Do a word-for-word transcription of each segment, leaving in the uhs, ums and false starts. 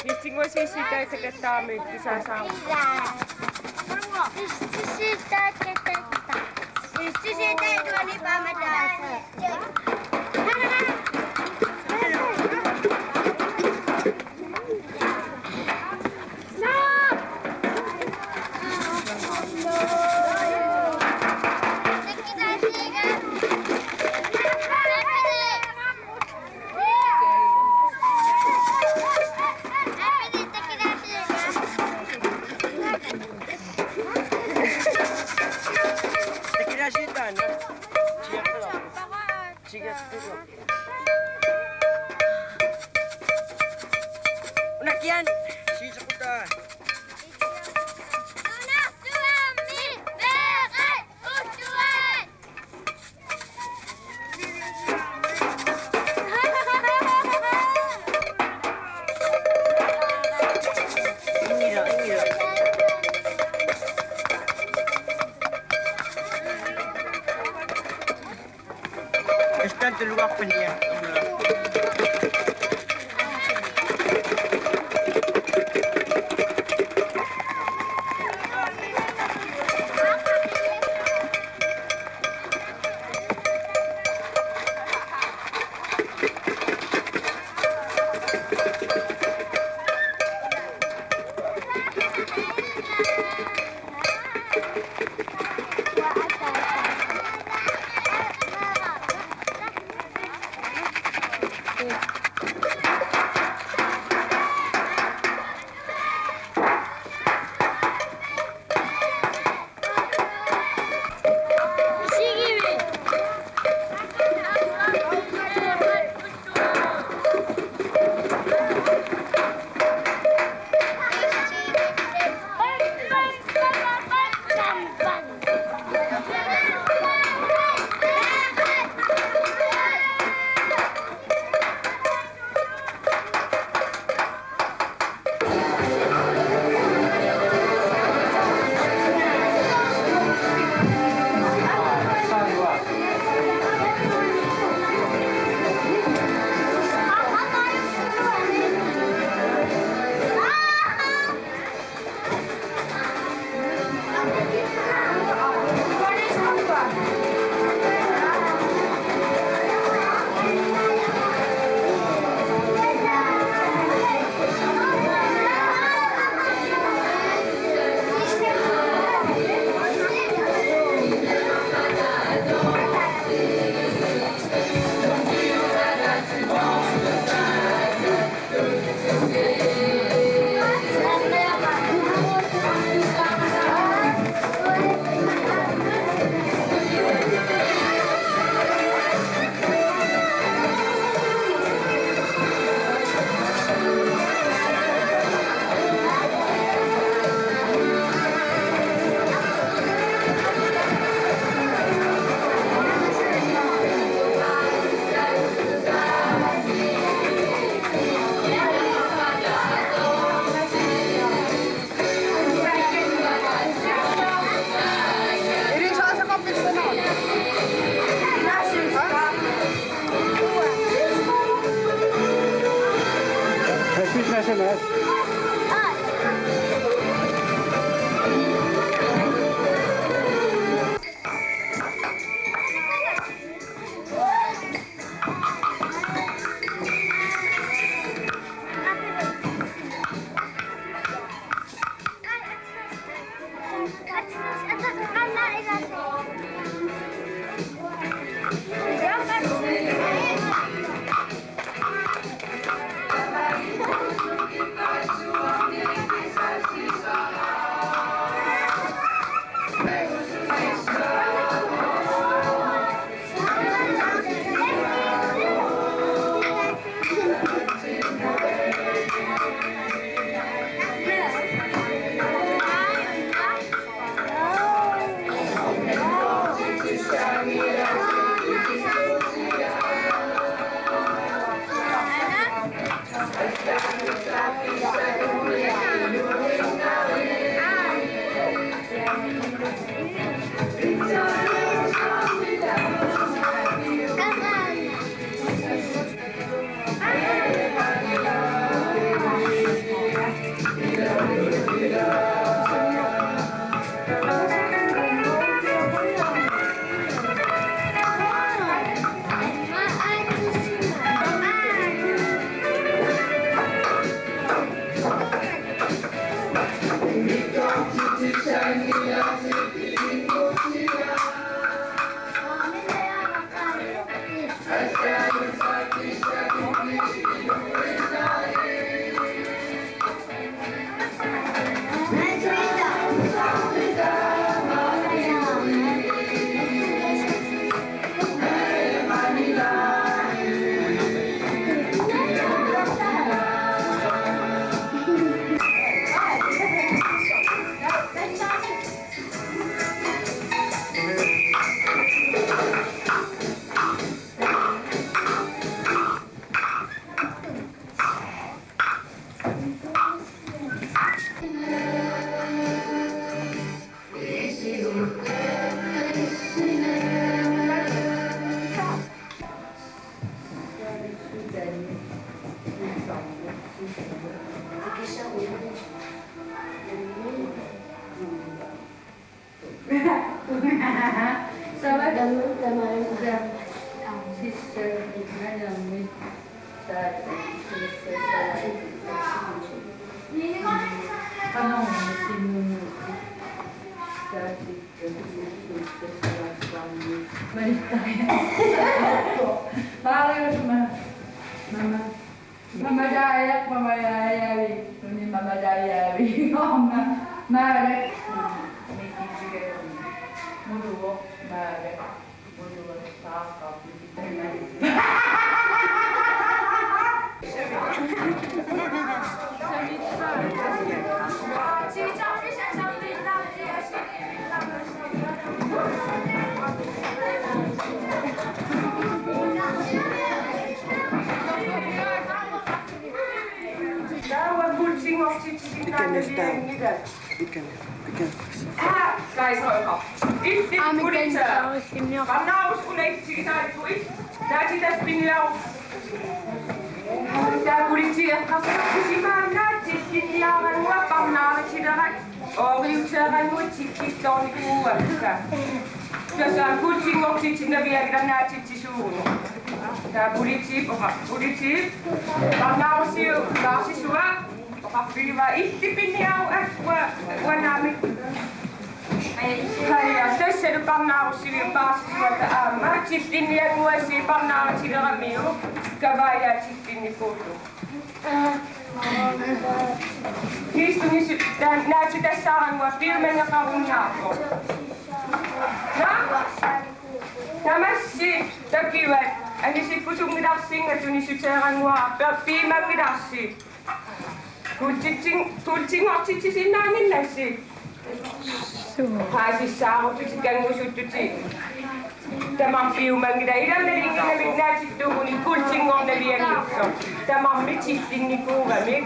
Issinnguaq sissitaat takattarami kisaasaa. Sissitaat takattar. Sissitaat tuani paamataasa. Una kian, sisaqutaa. Están del lugar pendiente. Tamat. Tamat, tamat. Ja. Sissami, anermi. Taatami, sissami, tamat. Qanormi sinunuutit? Taatami, sissami, tamat. Malittaria. Maariusuma. Mama. Mama jaaja, mama jaaja, tuni mama jaaja, mama. Mama. Miki jige. Muluvo, mama. Muluvo, papa. Taava kuultingortitsisinnaaneq. Pikan, pikan, pikan. Aa, kaisooqa. Illit politi. Parnaarusiuk una issigisaalikuit. Naatitassaaq pinniaruk. Taava politiit eqqarsarput: Ima naatillinniarannguaq parnaarutilerat? Ooriuteerannguit tikilluarnikuuakka. Tassa kuultingortitsisinnavianngilaq naatitsisuugunarpoq. Taava politiit oqa-, politiit parnaarusiuk paarsisuaq. Oqarfigivaat: Illit pinniaruk, ua-, uanga naamik. Kaja, tassalu parnaarusiviup paarsisuata aamma tillinniannguasi parnaarutileramiuk kavaajaat tillinnikuullugu. Kiistunis ta-, naatitassaarannguaq piumanneqarunnaarpoq. Naa? Tamassi takivat, anisikkusunngilarsinga tunissutseerannguara, pe-, piumanngilarsi. Kuultitsin-, kuultingortitsisinnaannginnassi. Suu. Paasissaarutut tikanngusuttutut. Tamarmik piumanngillat, ilaa nalinginnamik naatittuuguni kuultingornavianngitsoq. Tamarmik tillinnikuugamik.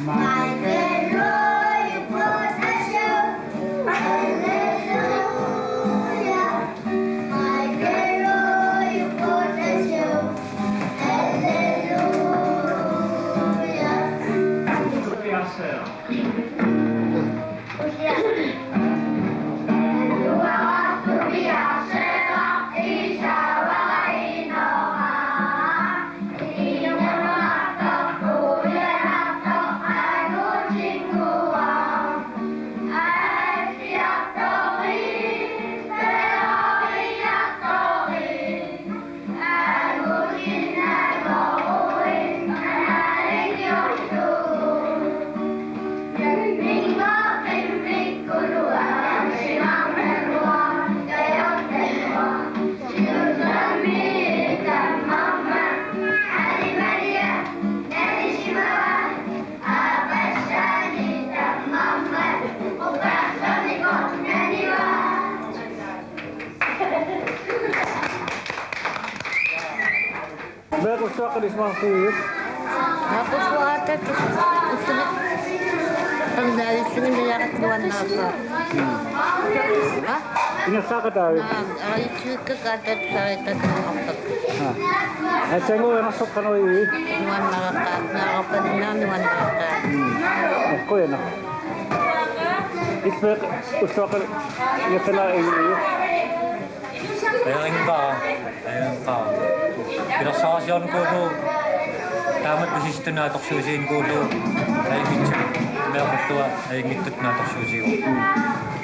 Michael Roy, you brought us show. Hallelujah. Michael Roy, you brought us show. Hallelujah. Meeqqat ulluaqqat isumaqarfigiuk? Meeqqat ulluaqqat ullumi. Qandaavissuni miaaqattuannaappaa. Ha? Ingerlaaqataavi? Aa, ajuuikka kaataat sarittakka. Aa. Aatsaannguaq Iinarsuaq qanoq ivigit? Nuannareqqaaq, meerarpaninniarneq nuannareqqaaq. Mm. Qujanaq. Illit meeqqat ulluaqqat ingerlanerit ivigit? Ajorinngilara, ajorinngilara. Pilersaarusiornikuullugu, taamatut pisisitut naatsorsuutiginikuullugu, ajunngitsumik meeqqat ulluat ajunngitsutut naatsorsuutigaat.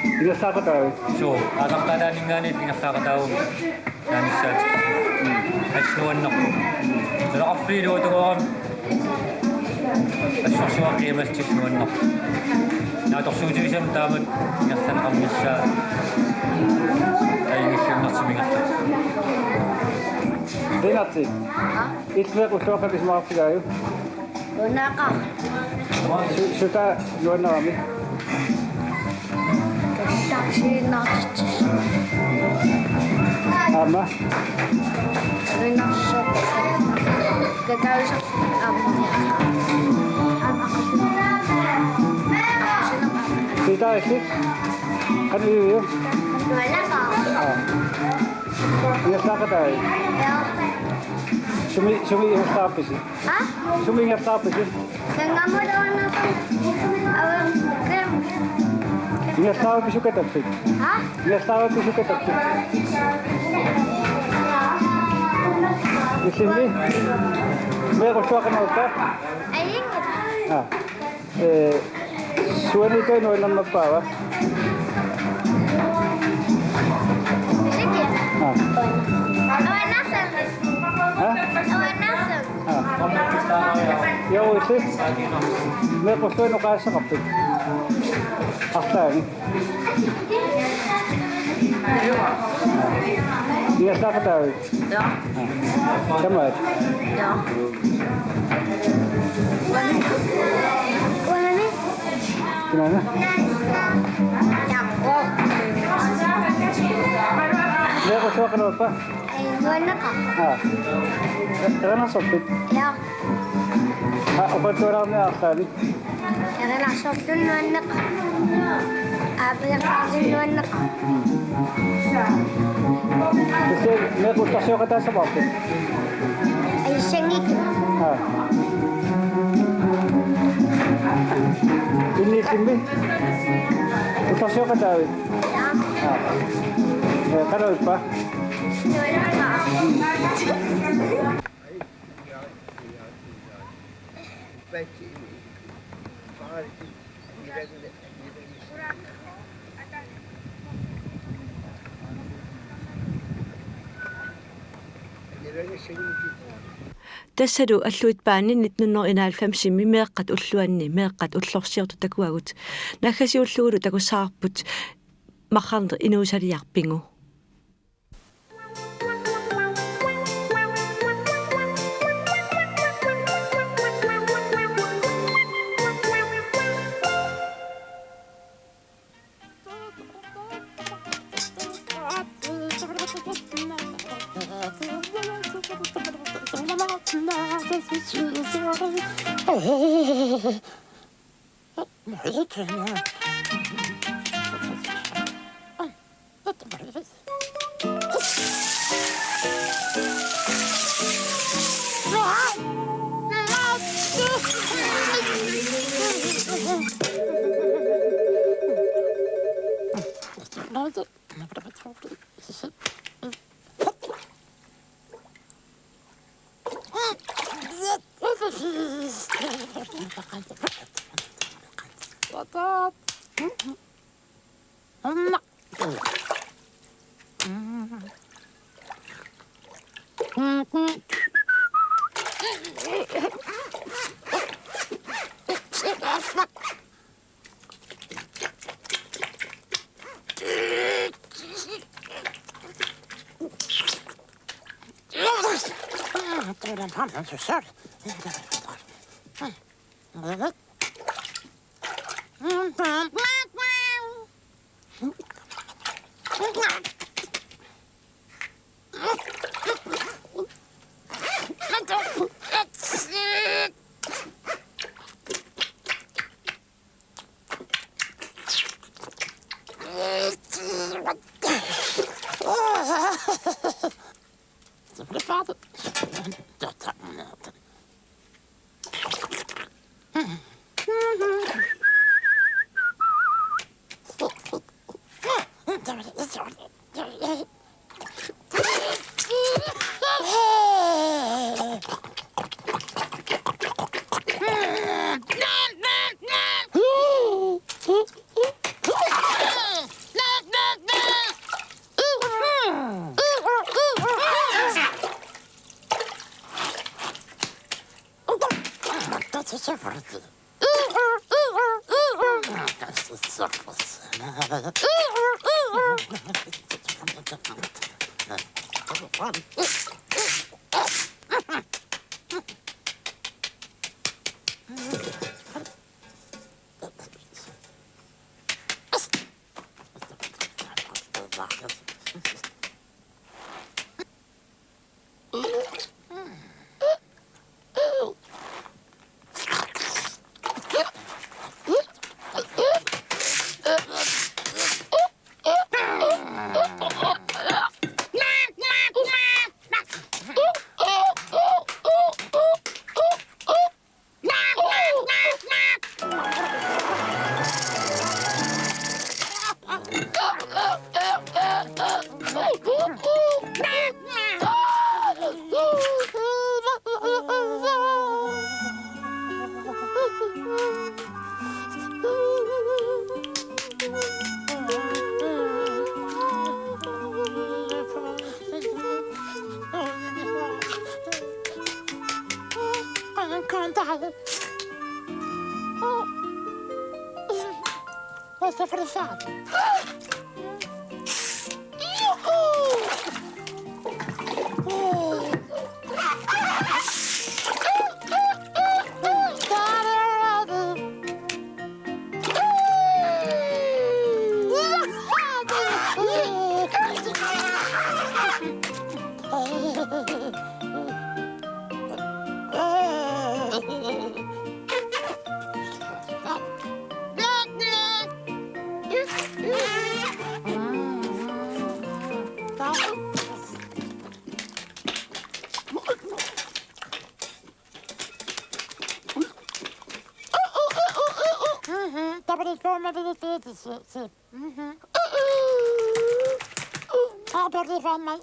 Ingerlaaqataavi? Suu, aallartaataaninngaanniit ingerlaaqataavugut naanissaatit. Assut nuannerpoq. Nunaqarfiit iluatungaarami. Assorsuaq qiimassuseq nuannerpoq. Naatsorsuutigisamik taamatut ingerlanneqarnissaa ajunngilluinnartumik ingerlavoq. Rinarti. Illit meeqqat ulluaqqat isumaqarfigaajuk? Nuannareqaaq. Su-, sutaat nuannerami? Taxinartitsis. Aamma? Nuannersoq. Kakausaq aamma. Aamma. Sutaat illit? Qanoq ivigit? Nuannareqaaq. Aa. Ingerlaaqataavi? Joo. Sumi, sumi ingerlaarpisi? Ha? Sumi ingerlaarpisi? Kangamut avannaarput. Avan-, kan-, Ingerlaarpisi sukatappit? Ha? Ingerlaarpisi sukatappit? Illimmi? Meeqqat ulluaqqat nuuppa? Ajunngilaq. Aa. Ee, suanuit nuannernerpaava? Illit? Aa. Avannaarsammi. Ha? Avannaarsammi. Aa. Joo, illit. Meeqqat ulluaqqat oqaaseqarpit? Arlaanni. Aa. Ingerlaaqataavit? Joo. Aa. Tamaat. Joo. Uanami? Kinaana? Joo. Meeqqat ulluaqqat nuuppa? Ai, nuanneqaaq. Aa. Erinarsorpit? Joo. Aa, oqaluttualaarniarsaani? Erinarsortut nuanneqaaq. Aapilersortut nuanneqaaq. Kisianni meeqqat uttarsioqataassavarput? Ajussanngikkukkit. Aa. Inniillimmi? Uttarsioqataavit? Aa. Ee, qanoq ippa? Tassalu Alluitsup Baani nitten hundrede enoghalvfemsimi meeqqat ulluanni meeqqat ullorsiortut takuagut. Naggasiullugulu takussavarput marrarneq inuusaliaq Pingu. Mhm. Tabarikona. Mhm. Ah, tabarikona.